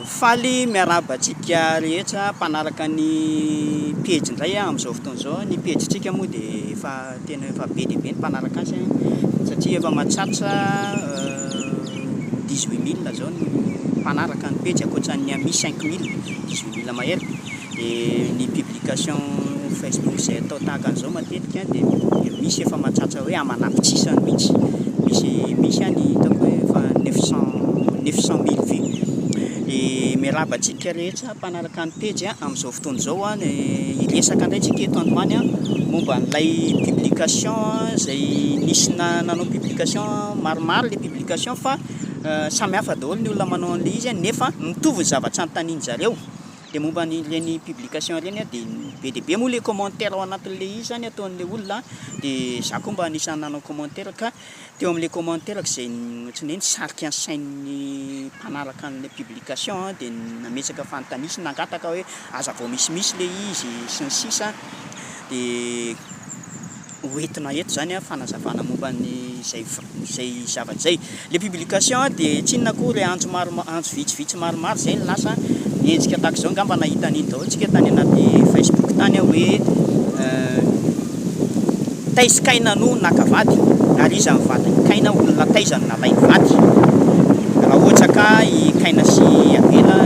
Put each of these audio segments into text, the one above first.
Faly miarahaba antsika rehetra mpanaraka ny pejy indray amin'izao fotoana izao. Ny pejintsika moa dia efa tena efa be dia be ny mpanaraka azy satria efa mahatratra 18 000 izao ny mpanaraka ny pejy ankoatran'ny amis 5000, 18 000 mahery. Dia ny publication Facebook izay atao tahaka an'izao matetika dia misy efa mahatratra hoe aman'apitrisany mihitsy. Misy misy any hitako hoe efa 900 900 000 vues. Dia miarahaba antsika rehetra mpanaraka ny pejy amin'izao fotoana izao an, hiresaka indray tsika eto androany an momba an'ilay publication izay nisy nanao publication maromaro ilay publication fa samy hafa daholo ny olona manao an'ilay izy nefa mitovy ny zavatra anontanian-dry zareo. Dia momba an'ireny publication ireny an, dia be dia be moa ilay commentaire ao anatin'ilay izy izany ataon'ilay olona an, dia za koa mba anisan'ny nanao commentaire ka teo amin'ilay commentaire-ko izay ohatran'ny hoe nisarika ny sain'ny mpanaraka an'ilay publication an, dia nametraka fanontaniana sy nangataka hoe hazavao misimisy ilay izy sy ny sisa dia ho entina eto izany an fanazavana momba ny izay izay zavatra izay. Ilay publication dia tsy inona akory antso maro antso vitsivitsy maromaro izay no lasa niendrika tahaka izao, angamba nahita an'iny daholo tsika tany anaty facebook tany hoe taiza Kaina no naka vady ary iza ny vadin'i Kaina, olona taiza no nalainy vady raha ohatra ka i Kaina sy Abela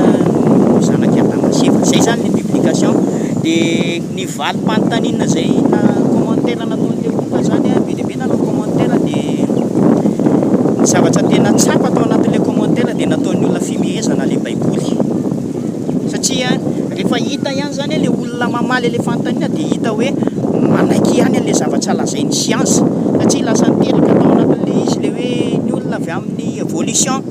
no zanak'i Adama sy Eva. Izay izany ilay publication dia ny valim-panontaniana izay na commentaire nataon'ilay olona izany an, be dia be nanao commentaire dia ny zavatra tena tsapa tao anatin'ilay commentaire dia nataon'ny olona fimehezana ilay baiboly satria rehefa hita ihany izany ilay olona mamaly ilay fanontaniana dia hita hoe manaiky ihany an'ilay zavatra lazain'ny siansa satria lasa niteraka tao anatin'ilay izy ilay hoe ny olona avy amin'ny évolution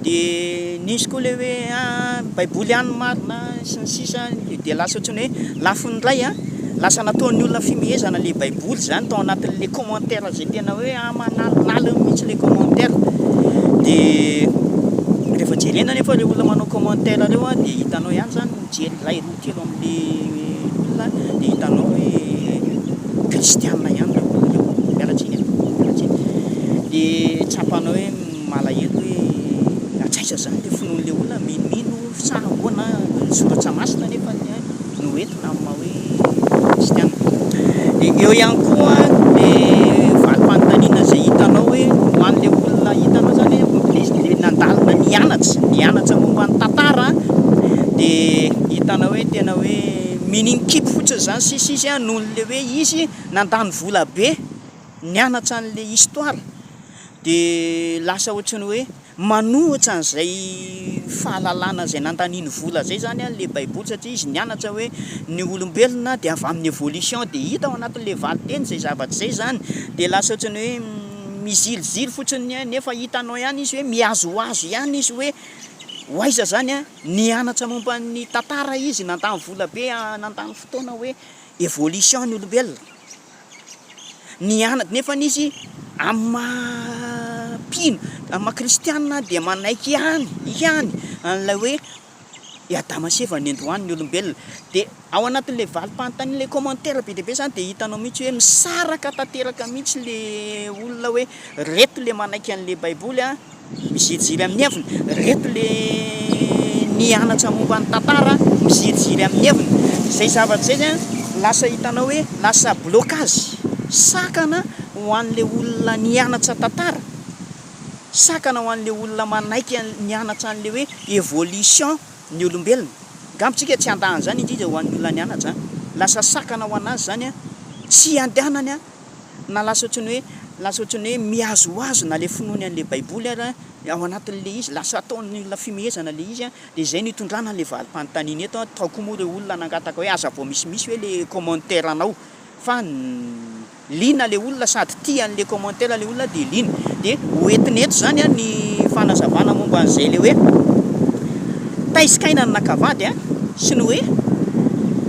Dia nisy koa ilay hoe ah baiboly ihany no marina sy ny sisa dia lasa ohatran'ny hoe lafiny iray an, lasa nataon'ny olona fimehezana ilay baiboly izany tao anatin'ilay commentaire izay tena hoe aman'alinaliny mihitsy ilay commentaire. Dia rehefa jerena anefa ireo olona manao commentaire ireo an, dia hitanao ihany izany mijery iray roa telo amin'ilay olona dia hitanao hoe kristiana ihany ireo olona ireo, miala tsiny an, miala tsiny. Dia tsapanao hoe. Malahelo hoe hatraiza zany le finoan'le olona minomino sa ahoana ny soratra masina nefa no entina amin'ny maha hoe kristiana. Dia eo ihany koa le valim-panontaniana izay hitanao hoe ho an'le olona hitanao zany hoe le nandalina nianatra, nianatra momba ny tantara dia hitanao hoe tena hoe mininikipy fotsiny zany sisa izy noho le hoe izy nandany vola be nianatra an'le histoire. Dia lasa ohatran'ny hoe manohitra an'izay fahalalana izay nandaniany vola izay izany ilay baiboly satria izy nianatra hoe ny olombelona dia avy amin'ny évolution dia hita ao anatin'ilay valinteny izay zavatra izay izany dia lasa ohatran'ny hoe miziriziry fotsiny nefa hitanao ihany izy hoe mihazohazo ihany izy hoe ho aiza izany an, nianatra momba ny tantara izy nandany vola be nandany fotoana hoe évolution ny olombelona. Nianatra, nefa izy amin'ny maha mpino, amin'ny maha kristiana dia manaiky ihany, ihany an'ilay hoe i Adama sy Eva nendohany ny olombelona. Dia ao anatin'ilay valim-panontaniana, ilay commentaire be dia be izany dia hitanao mihitsy hoe misaraka tanteraka mihitsy ilay olona hoe ireto ilay manaiky an'ilay baiboly an, Miziriziry amin'ny heviny, reto le nianatra momba ny tantara, miziriziry amin'ny heviny. Izay zavatra izay an, lasa hitanao hoe lasa blocage, sakana ho an'le olona nianatra tantara, sakana ho an'le olona manaiky nianatra an'le hoe évolution ny olombelona. Angamba tsika tsy handà an'izany indrindra ho an'ny olona nianatra an, lasa sakana ho an'azy izany an, tsy handehanany an. na lasa ohatran'ny hoe lasa ohatran'ny hoe mihazohazona ilay finoany an'ilay baiboly ary ao anatin'ilay izy, lasa ataon'ny olona fimehezana ilay izy an, dia izay no itondrana an'ilay valim-panontaniana eto an, tao koa moa ireo olona nangataka hoe aza vao misimisy hoe ilay commentaire anao fa liana ilay olona sady tia an'ilay commentaire ilay olona dia liana, dia ho entina eto izany an ny fanazavana momba an'izay ilay hoe taiza kaina ny naka vady an, sy ny hoe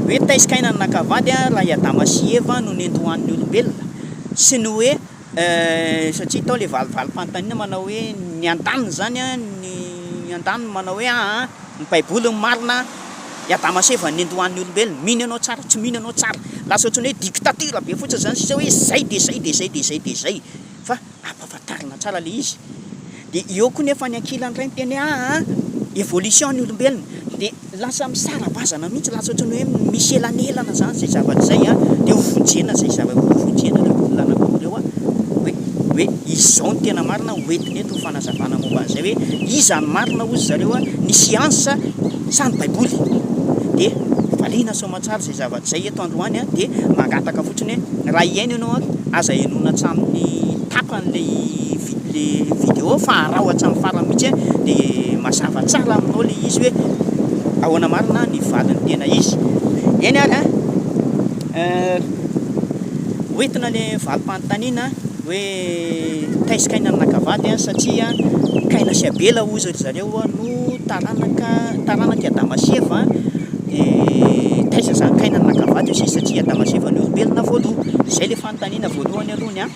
hoe taiza kaina ny naka vady an raha i Adama sy Eva no nendohan'ny olombelona sy ny hoe satria tao le valivalim-panontaniana manao hoe ny andaniny zany an ny andaniny manao hoe aa ny baiboly no marina i Adama sy Eva no nendohan'ny olombelona mino ianao tsara tsy mino ianao tsara lasa ohatran'ny hoe dictature be fotsiny zany sisa hoe zay de zay de zay de zay de zay fa ampahafantarina tsara le izy de eo koa nefa ny ankilany indray miteny hoe aa. Évolution ny olombelona dia lasa misara-bazana mihitsy, lasa ohatran'ny hoe misy elanelana izany izay zavatra izay an, dia ho vonjena izay zava-, ho vonjena ireo olona anankiroa ireo an, hoe hoe izao no tena marina, ho entina eto ny fanazavana momba an'izay hoe iza no marina hozy zareo an, ny siansa sa ny baiboly? Dia valiana soamantsara izay zavatra izay eto androany an, dia mangataka fotsiny hoe raha hihaino ianao an, aza henoina hatramin'ny tapany ilay le vidéo fa araho hatramin'ny farany mihitsy dia mazava tsara aminao le izy hoe ahoana marina ny valiny tena izy. Eny ary an, hoentina le valim-panontaniana hoe taiza Kaina no naka vady an, satria Kaina sy Abela hozy ry zareo no taranaka taranak'i Adama sy Eva dia taiza izany Kaina no naka vady hozy izy satria i Adama sy Eva no olombelona voaloha. Izay le fanontaniana voalohany aloha ny an.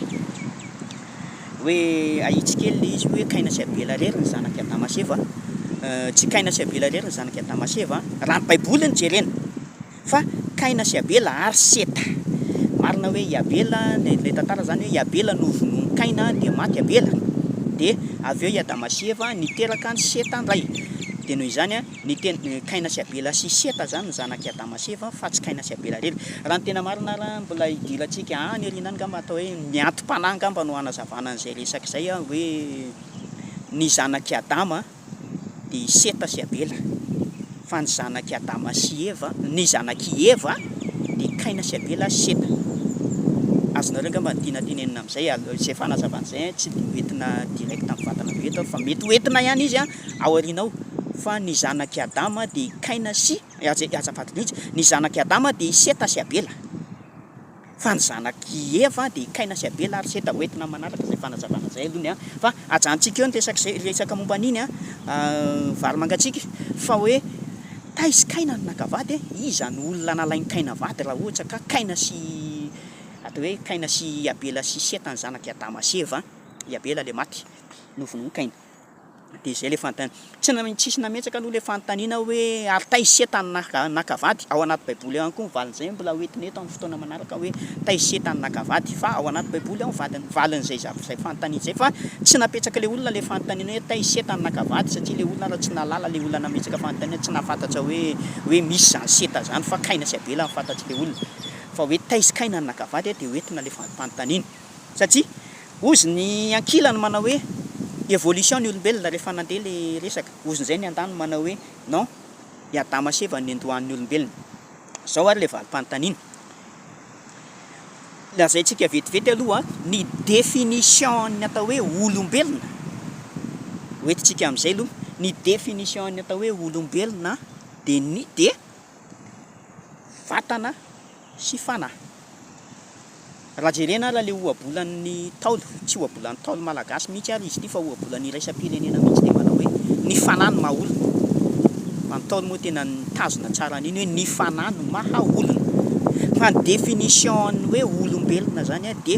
Hoe ahitsy kely ilay izy hoe Kaina sy Abela irery ny zanak'i Adama sy Eva. Tsy Kaina sy Abela irery ny zanak'i Adama sy Eva, raha ny Baiboly no jerena, fa Kaina sy Abela ary Seta. Marina hoe i Abela, ilay tantara izany hoe i Abela novonoin'i Kaina dia maty Abela, dia avy eo i Adama sy Eva niteraka an'i Seta indray. Dia noho izany, Ny teny Kaina sy Abela sy Seta izany ny zanak'i Adama sy Eva fa tsy Kaina sy Abela irery. Raha ny tena marina ary mbola hidirantsika any aoriana any angamba atao hoe ny antom-panahy angamba no hanazavana an'izay resaka izay hoe ny zanak'i Adama dia i Seta sy Abela fa ny zanak'i Adama sy Eva, ny zanak'i Eva dia Kaina sy Abela sy Seta. Azonareo angamba ny tiana tenenina amin'izay, izay fanazavana izay tsy dia hoentina direct mivantana be eto fa mety hoentina ihany izy ao aoriana ao, fa ny zanak'i Adama dia i Kaina sy, azafady mihitsy, ny zanak'i Adama dia i Seta sy Abela, fa ny zanak'i Eva dia i Kaina sy Abela ary Seta, ho entina manaraka izay fanazavana izay aloha ny ahy, fa ajanontsika eo ny resaka izay, resaka momba an'iny an, vary mangatsiaka, fa hoe taiza Kaina no naka vady e, iza no olona nalain'i Kaina vady raha ohatra ka Kaina sy, atao hoe Kaina sy Abela sy Seta ny zanak'i Adama sy Eva, i Abela ilay maty, novonoin'i Kaina. Dia izay ilay fanontaniana. Tsy na, tsisy nametraka aloha ilay fanontaniana hoe ary taiza Seta no naka, naka vady? Ao anaty baiboly ao ihany koa ny valin'izay mbola ho entina eto amin'ny fotoana manaraka hoe taiza Seta no naka vady? Fa ao anaty baiboly ao ny vadiny, valin'izay zava, izay fanontaniana izay fa tsy napetrak'ilay olona ilay fanontaniana hoe taiza Seta no naka vady satria ilay olona ary tsy nahalala ilay olona nametraka fanontaniana, tsy nahafantatra hoe hoe misy izany Seta izany fa Kaina sy Abela no fantatr'ilay olona. Fa hoe taiza Kaina no naka vady dia ho entina ilay valim-panontaniana. Satria Hozy ny ankilany manao hoe evolution ny olombelona rehefa nandeha le resaka, hozy indray ny andaniny manao hoe non i Adama sy Eva no niandohan'ny olombelona. Zao ary le valim-panontaniana. Lazaintsika vetivety aloha ny définition ny atao hoe olombelona, hoentintsika amin'izay aloha, ny définition ny atao hoe olombelona dia ny dia vatana sy fanahy. Raha jerena ary ilay ohabolan'ny Ntaolo, tsy ohabolan'ny Ntaolo malagasy mihitsy ary izy ity fa ohabolan'ny iraisam-pirenena mihitsy dia manao hoe ny fanahy no maha olona. Fa ny Ntaolo moa tena nitazona tsara an'iny hoe ny fanahy no maha olona. Fa ny définition-n'ny hoe olombelona izany dia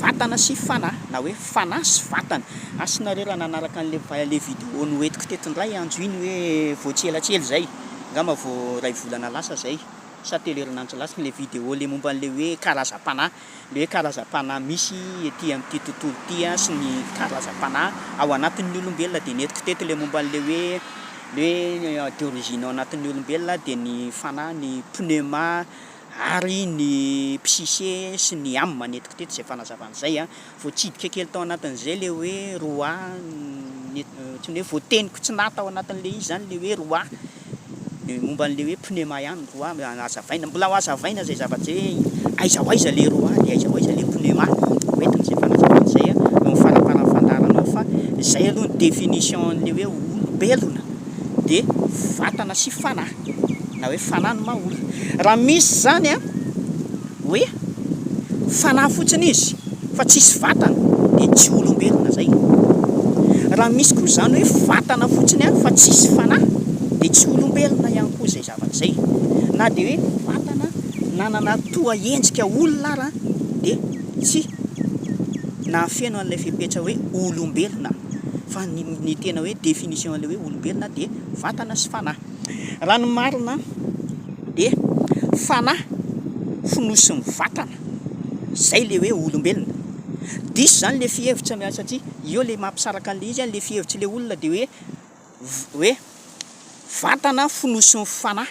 vatana sy fanahy na hoe fanahy sy vatana. Asinareo raha nanaraka an'ilay vidéo noentiko teto indray andro iny hoe vao tsielatsiela izay, angamba vao iray volana lasa izay. sa telernandro lasa ilay vidéo ilay momba an'ilay hoe karazam-panahy, ilay hoe karazam-panahy misy ety amin'ity tontolo ity sy ny karazam-panahy ao anatin'ny olombelona dia nentiko teto ilay momba an'ilay hoe ilay hoe d'origine ao anatin'ny olombelona dia ny fanahy, ny pneuma ary ny psyché sy ny âme, nentiko teto izay fanazavana izay. Voatsidika kely tao anatin'izay ilay hoe roa, ohatran'ny hoe voateniko tsy nahy tao anatin'ilay izy izany ilay hoe roa, ny momba an'ilay hoe pneuma ihany roa, hazavaina, mbola ho hazavaina izay zavatra izay hoe aiza ho aiza ilay roa dia aiza ho aiza ilay pneuma, ho entina izay fanazavana izay eo amin'ny faramparan'ny fandaharana eo fa izay aloha ny définition an'ilay hoe olombelona dia vatana sy fanahy na hoe fanahy no maha olona. Raha misy izany an! Hoe fanahy fotsiny izy fa tsisy vatana dia tsy olombelona zay. Raha misy koa izany hoe vatana fotsiny an fa tsisy fanahy dia tsy olombelona ihany koa izay zavatra izay. Na dia hoe vatana nanana toa endrika olona ara dia tsy nahafeno an'ilay fepetra hoe olombelona fa ny ny tena hoe définition an'ilay hoe olombelona dia vatana sy fanahy. Raha ny marina dia fanahy fonosin'ny vatana, zay le hoe olombelona. Diso zany le fihevitra satria eo le mampisaraka an'le izy, le fihevitr'le olona dia hoe hoe vatana fonosin'ny fanahy.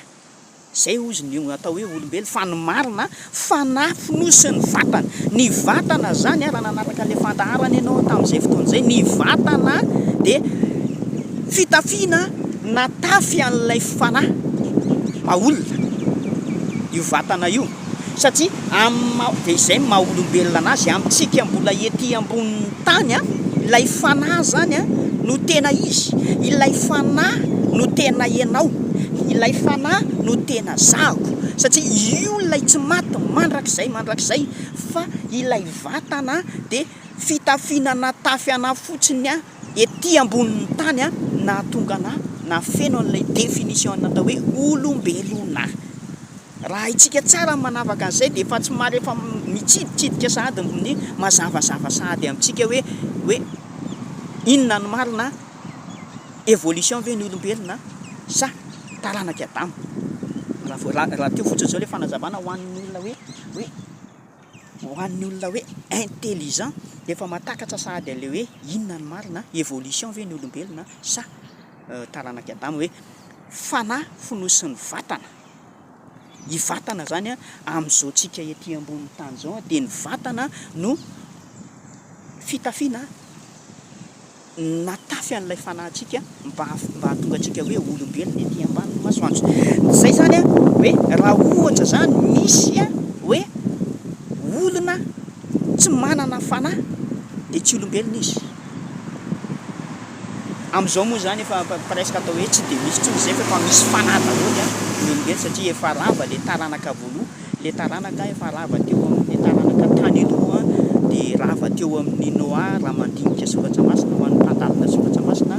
Zay hozy ny atao hoe olombelo fa ny marina fanahy fonosin'ny vatana. Ny vatana zany raha nanaraka le fandaharana ianao tamin'izay fotoana izay, ny vatana dia fitafiana natafy an'ilay fanahy maha olona io vatana io satria amin'ny maha dia izay ny maha olombelona anazy amintsika mbola ety ambonin'ny tany an, ilay fanahy zany an no tena izy, ilay fanahy no tena ianao, ilay fanahy no tena zahako satria io ilay tsy maty mandrakizay mandrakizay fa ilay vatana dia fitafiana natafy anah fotsiny an ety ambonin'ny tany an nahatonga anah nahafeno an'ilay définition natao hoe olombelona. Raha haintsika tsara ny manavaka an'izay dia efa somary efa mitsiditsidika sahady ny mazavazava sahady amintsika hoe hoe inona no marina, évolution ve ny olombelona sa taranak'i Adama? Raha vao raha teo fotsiny izao ilay fanazavana ho an'ny olona hoe hoe ho an'ny olona hoe intelligent dia efa mahatakatra sahady an'ilay hoe inona no marina, évolution ve ny olombelona sa taranak'i Adama hoe fanahy fonosin'ny vatana. I vatana zany amin'izao tsika ety ambonin'ny tany izao dia ny vatana no fitafiana natafy an'ilay fanahintsika mba mba hahatonga antsika hoe olombelona ety ambanin'ny masoandro. Izay zany hoe raha ohatra zany misy hoe olona tsy manana fanahy dia tsy olombelona izy. Amin'izao moa izany efa presque atao hoe tsy dia misy intsony izay fa efa misy fanahy daholo ny olombelona satria efa rava ilay taranaka voaloha, ilay taranaka efa rava teo amin'ilay taranaka tany aloha dia rava teo amin'i Noa raha mandinika soratra masina ho an'ny mpandalina soratra masina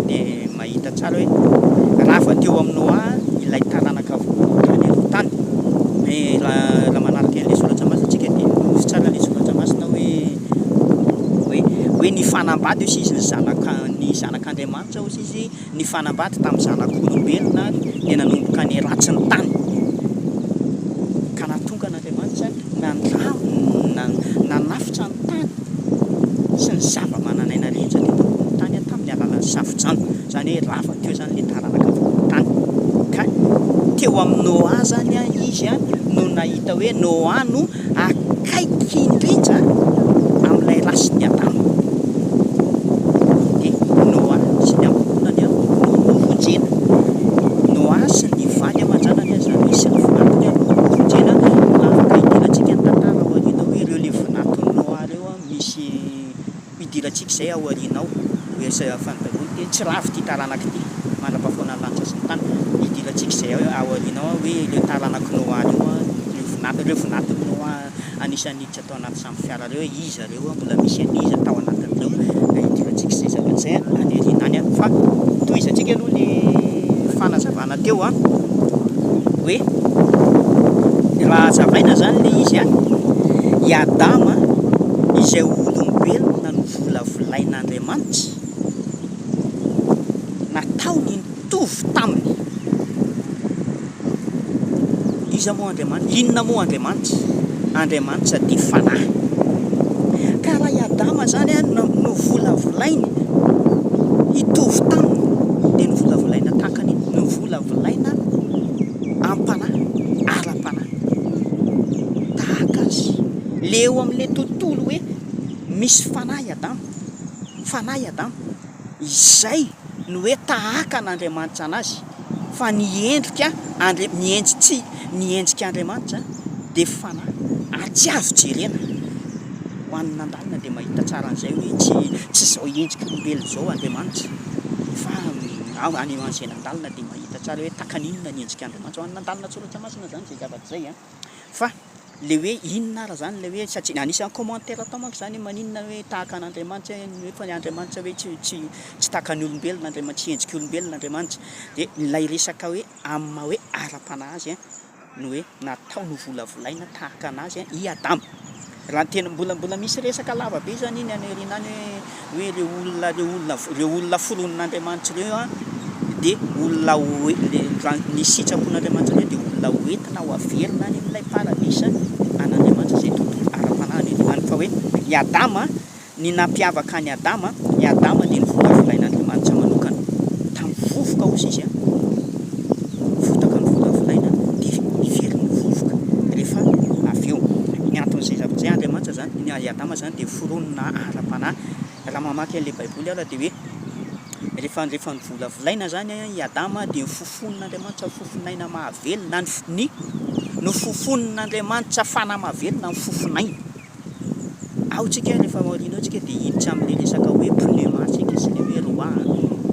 dia mahita tsara hoe rava teo amin'i Noa ilay taranaka voaloha tany aloha tany, mais raha manaraka an'ilay soratra masina isika dia misy tsara ilay soratra masina hoe hoe hoe nifanambady hoy izy ny zanaka ny zanak'Andriamanitra hoy izy nifanambady tamin'ny zanak'olombelona dia nanomboka ny ratsy ny tany ka nahatonga an'Andriamanitra nandravona nanafotra ny tany sy ny zava-manan'aina rehetra teto ambonin'ny tany tamin'ny alalan'ny safodrano izany hoe rava teo izany ilay taranaka voalohany tany ka teo amin'i Noa izany izy no nahita hoe Noa no akaiky indrindra amin'ilay rasin'i Adama, dia Noa sy ny ankohonany no novonjena. Noa sy ny vady aman-janany, izany hoe sy ny vinantony no novonjena. Mbola afaka hidirantsika ny tantara ao aoriana hoe ireo ilay vinanton'i Noa ireo misy Hidirantsika izay ao aoriana ao, hoe fa ny Baiboly miteny tsy ravo ity taranaka ity mandra-pahafoana ny lanitra sy ny tany. Hidirantsika izay ao aoriana ao hoe ireo taranak'i Noa ireo, ireo vinat- ireo vinaton'i Noa anisan'ny niditra tao anaty sambo fiara ireo hoe iza ireo, mbola misy an'iza tao anatin'ireo. Hidirantsika izay zavatra izay any aoriana any fa tohizantsika aloha le fanazavana teo an, hoe raha hazavaina izany ilay izy an, i Adama izay olombelona novolavolain'Andriamanitra, nataony nitovy taminy. Iza moa Andriamanitra? Inona moa Andriamanitra? Andriamanitra dia fanahy. Ka raha i Adama izany no novolavolainy hitovy taminy, dia novolavolaina tahaka ny inona? Novolavolaina am-panahy, ara-panahy, tahaka azy. Le eo amin'ilay tontolo hoe misy fanahy Adama, fanahy Adama, izay no hoe tahaka an'Andriamanitra anazy, fa ny endrika Andri, ny endri tsy, ny endrik'Andriamanitra dia fanahy, ary tsy azo jerena. Ho an'ny nandalina dia mahita tsara an'izay hoe tsy, tsy izao endrik'olombelona izao Andriamanitra, fa any ho an'izay nandalina dia mahita tsara hoe tahaka ny inona ny endrik'Andriamanitra. Ho an'ny nandalina soratra masina izany izay zavatra izay an. Fa le hoe inona ara zany le hoe satria anisan'ny commentaire atao manko zany hoe maninona hoe tahaka an'Andriamanitra nefa ny Andriamanitra hoe tsy tsy tsy tahaka ny olombelona Andriamanitra tsy endrik'olombelona Andriamanitra de ilay resaka hoe amin'ny maha hoe ara-panahy azy no hoe natao novolavolaina tahaka anazy i Adama. Raha tena mbola mbola misy resaka lava be zany iny any aoriana any hoe hoe ireo olona ireo olona ireo olona foronin'Andriamanitra ireo an dia olona ho le raha ny sitrapon'Andriamanitra indray dia olona ho entina ho averina any amin'ilay paradisa an'Andriamanitra izay tontolo ara-panahy any aoriana any fa hoe i Adama ny nampiavaka an'i Adama i Adama dia novolavolain'Andriamanitra manokana tamin'ny. Adama izany dia foronina ara-panahy. Raha mamaky an'ilay Baiboly aho dia hoe rehefa rehefa novolavolaina izany i Adama dia nofofonin'Andriamanitra fofon'aina mahavelona ny ny nofofonin'Andriamanitra fanahy mahavelona ny fofon'aina. Ao tsika rehefa ao aoriana ao tsika dia hiditra amin'ilay resaka hoe pneuma tsika sy ilay hoe roi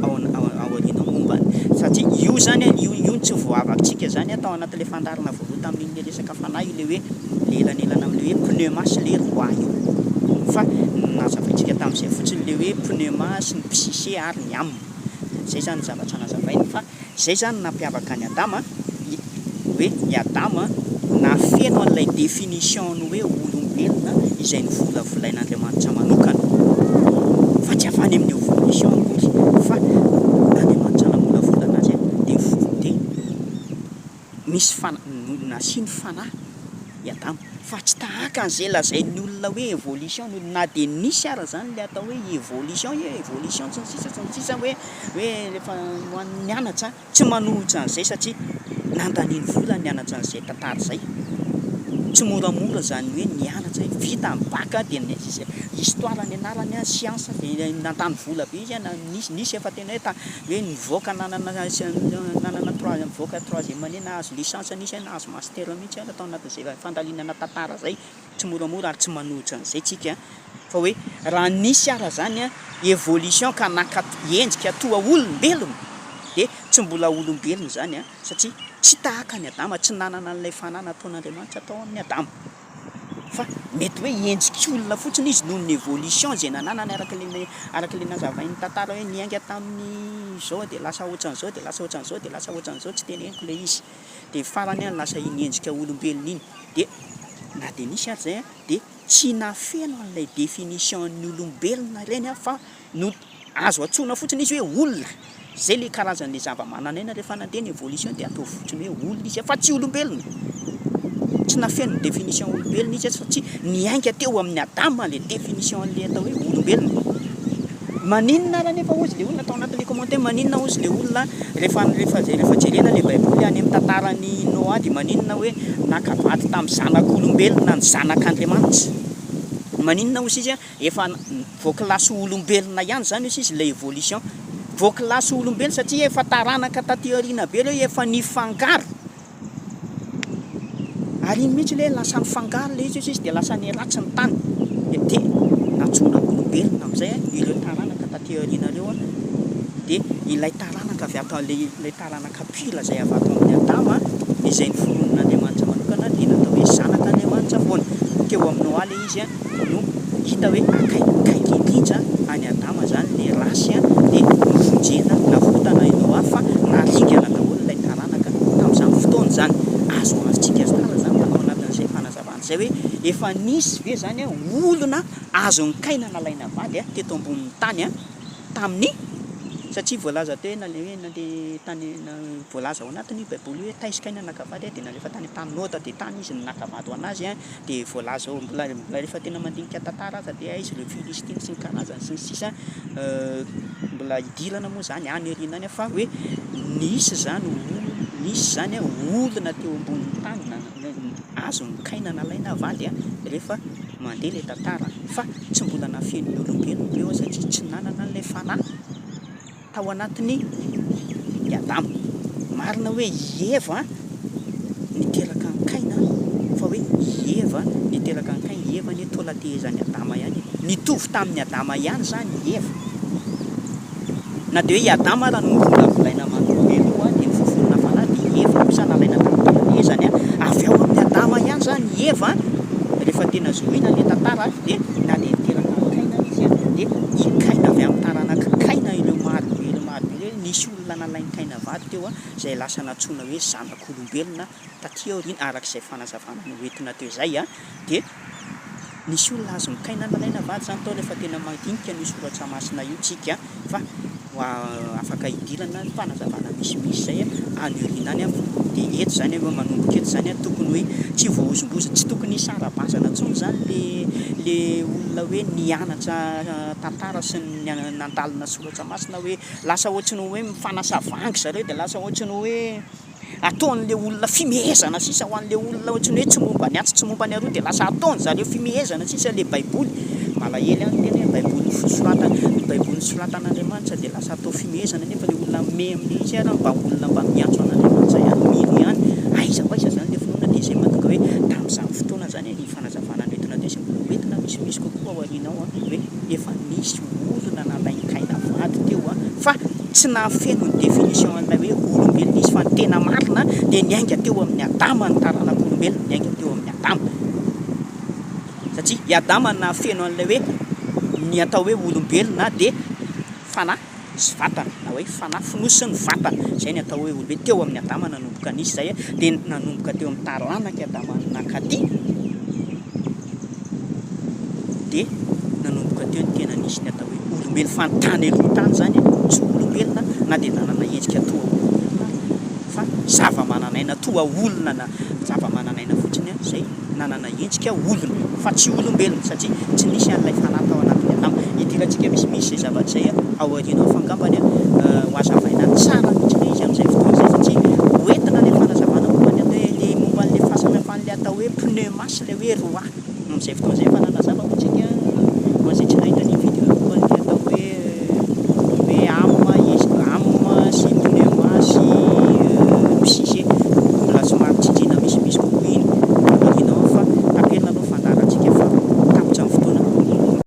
ao ao aoriana ao momba satria io izany io io no tsy voavakintsika izany tao anatin'ilay fandaharana voalohany tamin'iny resaka fanahy ilay hoe ilay elanelana amin'ilay hoe pneuma sy ilay roi io fa nazavaintsika tamin'izay fotsiny ilay hoe pneuma sy ny psyché ary ny âme izay izany ny zavatra nazavainy fa Izay izany no nampiavaka an'i Adama, hoe i Adama nahafeno an'ilay définition-n'ny hoe olombelona izay novolavolain'Andriamanitra manokana, fa tsy avy any amin'ny évolution akory, fa Andriamanitra namolavola anazy dia dia misy fana- nasiany fanahy i Adama, fa tsy tahaka an'izay lazain'ny olona hoe évolution ny olona, na dia nisy ara izany ilay atao hoe évolution, hoe évolution sy ny sisa sy ny sisa hoe hoe rehefa ho an'ny nianatra, tsy manohitra an'izay satria nandaniany vola nianatra an'izay tantara izay, tsy moramora izany hoe nianatra hoe vita ny bac dia histoire nianarany an, siansa dia nandany vola be izy an, nisy nisy efa tena hoe ta- hoe nivoaka nanana nanana trois nivoaka troisième année nahazo licence nisy an, nahazo master mihitsy ary tao anatin'izay fandalinana tantara izay, tsy moramora ary tsy manohitra an'izay tsika fa hoe raha nisy ara zany an évolution ka naka endrika toa olombelona dia tsy mbola olombelona izany an satria tsy tahaka an'i Adama, tsy nanana an'ilay fanahy nataon'Andriamanitra tao amin'i Adama fa mety hoe endrik'olona fotsiny izy noho ny évolution izay nananany araka ilay araka ilay nazavain'ny tantara hoe niainga tamin'ny izao dia lasa ohatran'izao dia lasa ohatran'izao dia lasa ohatran'izao, tsy teneniko ilay izy. Dia farany an lasa iny endrika olombelona iny dia na dia nisy ary zay an dia tsy nahafeno an'ilay définition ny olombelona ireny an fa no azo antsoina fotsiny izy hoe olona, zay le karazan'le zava-manan'aina rehefa nandeha ny évolution dia ataovy fotsiny hoe olona izy fa tsy olombelona, tsy nahafeno ny définition olombelona izy satria niainga teo amin'i Adama le définition an'le atao hoe olombelona. Maninona ary anefa hozy le olona tao anatin'le commentaire maninona hozy le olona rehefa rehefa rehefa jerena le baiboly any amin'ny tantaran'i Noa dia maninona hoe naka vady tamin'ny zanak'olombelona ny zanak'Andriamanitra maninona hozy izy efa voakilasy ho olombelona ihany zany hozy izy le évolution voakilasy ho olombelona satria efa taranaka taty aoriana be reo efa nifangaro Ary iny mihitsy ilay lasa nifangaro ilay izy hozy izy dia lasa niharatsy ny tany. Dia nantsoina olombelona amin'izay ireo taranaka taty aoriana ireo dia ilay taranaka avy ato ilay taranaka pur izay avy ato amin'i Adama izay noforonin'Andriamanitra manokana dia natao hoe zanak'Andriamanitra foana. Teo amin'i Noa ilay izy no hita hoe akaikikaiky indrindra an'i Adama izany ilay race dia novonjena, navotana i Noa fa naringana daholo ilay taranaka tamin'izany fotoana izany. Azo azontsika tsara izany tao anatin'izay fanazavana izay hoe efa nisy ve izany olona azon'i Kaina nalaina vady teto ambonin'ny tany tamin'ny satria voalaza teo hoe nale hoe nandeha tany voalaza ao anatin'ny baiboly hoe taiza Kaina naka vady dia nalefa tany an-tany Noda dia tany izy no naka vady ho an'azy Dia voalaza ao, mbola mbola rehefa tena mandinika tantara aza dia aiza ireo Filistina sy ny karazany sy ny sisa mbola hidirana moa izany any aoriana any fa hoe nisy izany olona, nisy izany olona teo ambonin'ny tany azon'i Kaina nalaina vady rehefa mandeha ilay tantara fa tsy mbola nafen'ny olombelona ireo satria tsy nanana an'ilay fanahy. tao anatin'i i Adama. Marina hoe i Eva niteraka an'i Kaina, fa hoe i Eva niteraka an'i Kaina, i Eva anie toa latehezan'i Adama ihany e. Nitovy tamin'i Adama ihany izany i Eva. Na dia hoe i Adama ara no novolavolaina mialoha dia nofofonina fanahy dia i Eva kosa nalaina tamin'ny talatehezany avy ao amin'i Adama ihany izany i Eva, rehefa tena zohiana ilay tantara dia na dia niteraka an'i Kaina ara izy dia i Kaina avy amin'ny taranak'i Kaina ireo maro be ireo maro be ireo, nisy olona nalain'i Kaina vady teo izay lasa nantsoina hoe zanak'olombelona taty aoriana araka izay fanazavana noentina teo izay dia nisy olona azon'i Kaina nalaina vady izany tao rehefa tena mandinika an'io soratra masina io tsika fa afaka hidirana fanazavana misimisy izay any aoriana any dia eto izany aloha manomboka eto izany tokony hoe tsy voahozongozona, tsy tokony hisara-bazana intsony izany le le olona hoe nianatra tantara sy nandalina soratra masina hoe lasa ohatry ny hoe mifanasa vangy zareo dia lasa ohatry ny hoe. ataon'le olona fimehezana sisa ho an'le olona ohatran'ny hoe tsy momba ny atsy tsy momba ny aroa dia lasa ataon zareo fimehezana sisa le baiboly. Malahelo ihany ny tena hoe baiboly nosoratana, ny baiboly nosoratan'Andriamanitra dia lasa atao fimehezana nefa le olona mimehy amin'io izy ary mba olona mba miantso an'Andriamanitra ihany, mino ihany. Aiza ho aiza zany le finoana dia izay mahatonga hoe tamin'izany fotoana izany ny fanazavana noentina teo sy mbola hoentina misimisy kokoa ao aoriana ao hoe efa nisy olona nalain-kaina vady teo fa tsy nahafeno ny définition an'ilay hoe olombelona izy fa ny tena marina dia niainga teo amin'i Adama ny taranak'olombelona, niainga teo amin'i Adama. Satria i Adama no nahafeno an'ilay hoe ny atao hoe olombelona dia fanahy sy vatana na hoe fanahy fonosin'ny vatana. Izay ny atao hoe olombelona. Teo amin'i Adama nanomboka nisy izay dia nanomboka teo amin'ny taranak'i Adama nankaty dia nanomboka teo ny tena nisy ny atao hoe olombelona. Fa ny tany aloha tany izany tsy olombelona na dia nanana endrika toa olombelona ary fa zava-manan'aina toa olona na zava-manan'aina fotsiny izay nanana endrika olona fa tsy olombelona satria tsy nisy an'ilay fanahy tao anatin'i Adama. Hidirantsika misimisy izay zavatra izay ao aoriana ao fa angambany ho hazavaina tsara mihitsy ilay izy amin'izay fotoana izay satria ho entina ilay fanazavana momba ny atao hoe ilay momba an'ilay fahasamihafan'ilay atao hoe pneuma sy ilay hoe ruah. Amin'izay fotoana izay efa nanazava moa tsika ho an'izay tsy nahita ny.